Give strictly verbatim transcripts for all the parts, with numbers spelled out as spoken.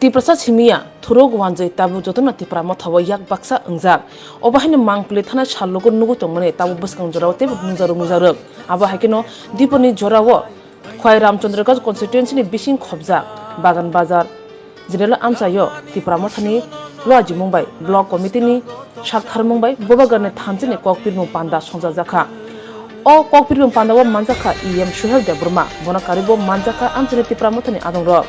Tiprasa simiya thuruk wanjwi tabuk jotono Tipra Motha o yak baksa wngjak. Obo haino Mangpili thana sallugo nugwi tongmani tabuk bwskang jorao teibo nukjakrok nukjakrok. Abo hai kheno Diponi jorao Khwai Ramchandragarh constituency ni bising khobjak Bagan Bazar general amchaio Tipra Mothani luajimung bai block committee ni saktharmung bai Bubagrani thansa ni kokpirmung panda songchajakha. O kokpirmung panda o manjakha E M Suhel Debbarma, bono karwi bo manjakha amchaini Tipra Mothani adongrok.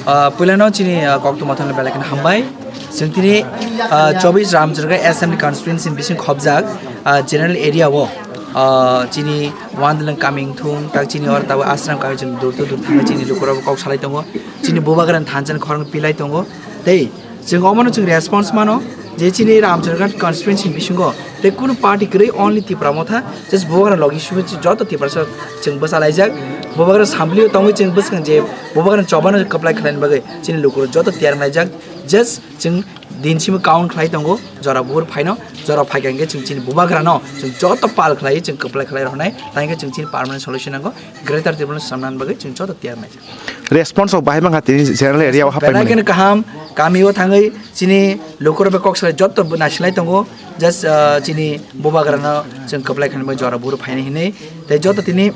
Ah, puilano chini, ah, koktwma thangni belai kheno hambai. Chwng tini, ah, chobis Ramchandragarh Assembly Constituency ni bising khobjak, ah, general area o, ah, chini Wandalang kami wngthung, tak chini or tabo Ashram kami chwng dur to dur thangwi chini lukurok kok salai tongo. Chini Bubagrani thansa ni khorang pilai tongo. Tei chwng omono chwng response mano je chini Ramchandragarh constituency ni bisingo tei kunu party kwrwi, only Tipra Motha, just Bubagra logi simi joto Tiprasa chwng bwchalaijak. Bubagra samplio tongwi chwng bwskang je Bubagra chobano kwplai khlaina bagwi chini lukurok joto tiyar wnglaijak. Just chwng din simi count khlai tongo, jora buhur phaino, jora phaikha hwnkhe chwng chini Bubagrano chwng joto pal khlaiwi chwng kwplai khlai rwnai, tangkhe chwng chini permanent solution nango, Greater Tipraland swnamnani bagwi chwng joto tiyar wngnai. Response rok bahai mankha tini general area o hapai belai mani. Kheno kaham, kami o thangwi chini lukurok bai kok salai joto bo nasilai tongo, just, ah, chini Bubagrano chwng kwplai khlaina bagwi jora buhur phainai hinwi, tei joto tini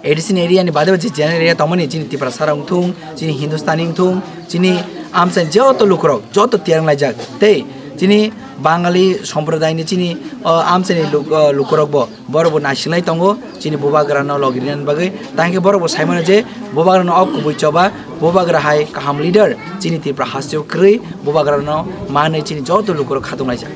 A D C ni area ni bade bo je general area tongmani chini Tiprasa rok wngthung, chini Hindustani wngthung, chini amchai joto lukurok joto tiyar wnglaijak tei chini Bangali somprodai ni chini, o, amchai ni luk-, o, lukurok bo borok bo naisinglai tongo chini Bubagrano logi rinani bagwi, tangkhe borok bo saimano je Bubagrano o kubui choba, Bubagra hai kaham leader chini Tripura hasteo kwrwi, Bubagrano manwi chini joto lukurok khatung laijak.